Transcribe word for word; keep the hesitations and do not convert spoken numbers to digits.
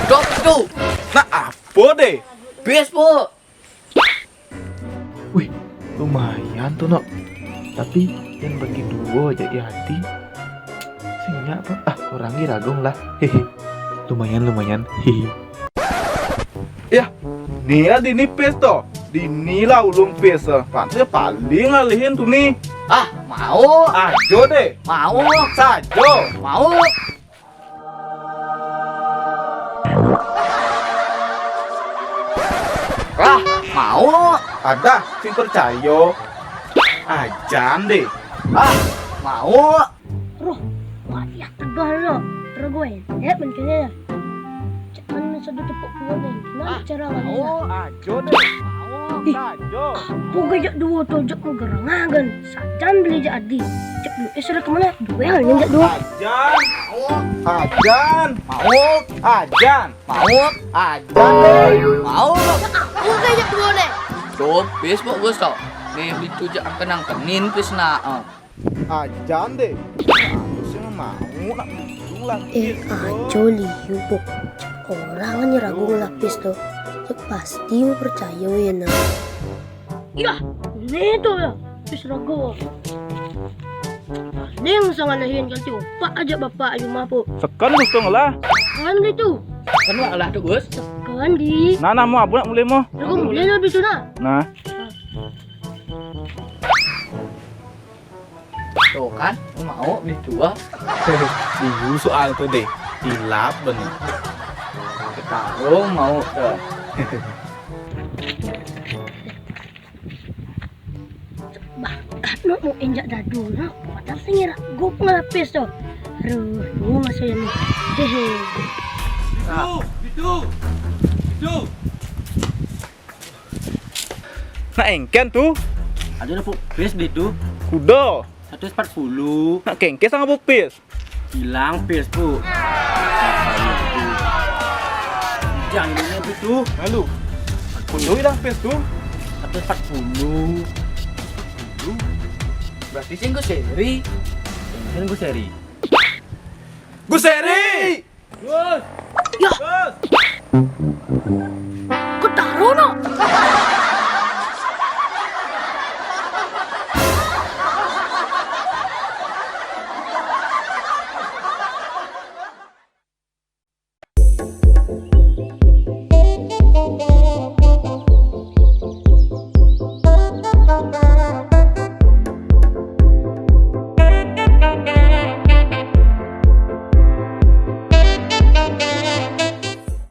Cok tu. Nah, apa deh? Bis, Bu. Wih, lumayan tuh, Nok. Tapi yang bagi dua aja ya hati. Sing nyak apa? Ah, orang ragung lah. Hehe. Lumayan, lumayan. Hehe. Ya, nih lah dini pis toh. Dini lah ulung pis. Pantes paling alihin tuh nih. Ah, mau. Ajo deh. Mau. Sajo. Mau. Ah, mau. Ada sing percaya. Ajan deh. Ah, mau. Roh, wah, ya tegar lo. Roh gue, ya, mencuri ya. Jangan sedo tepuk gue deh. Nah, cara lagi. Mau, ajo deh. Mau, sajo. Gue gajak dua tuh, jak mau gerengagan. Sajan beli jadi. Cek dulu, eh, sudah kemana? Dua yang jak dua. Ajan. Mau. Ajan. Mau. Ajan. Mau. Ajan deh. Mau. Gue gajak dua deh. Cop, bis, Pak Gus, tau. Nih, beli tujak kenang kenin, pis, nak. Ajan deh. Aku sih mau nak begitu lah. Eh, ajo liu, Puk. Orang aja ragu ngelapis tuh. Ya pasti mau percaya ya, nah. Ya, ini tuh ya. Pis ragu. Paling usah ngalahin kan, coba aja bapak ayu mah, Puk. Sekan mesti ngelah. Kan gitu. Kan lah tuh, Gus. Kan di. Nah, nah, mau abu nak mulai mau. Aku mulai lah, bisa, nah. Nah. Tuh kan, mau beli dua. Dulu soal tuh deh, hilap bener. Ketaruh mau tuh. Bakat no mau injak dadu no. Padahal saya ngira gue pengelapis tuh. Aduh, gue masih ini. Hehe. Itu, itu, itu. Nak engken tuh. Aja udah pis beli tuh. Kuda. Satu empat puluh. Nak kengke sama bupis. Hilang pis, Bu. Jangan ini tuh. Lalu. Kuda hilang pis tuh. Satu empat puluh. Berarti sih gue seri. Ini gue seri. Gue seri. Gus! Ya. Gus!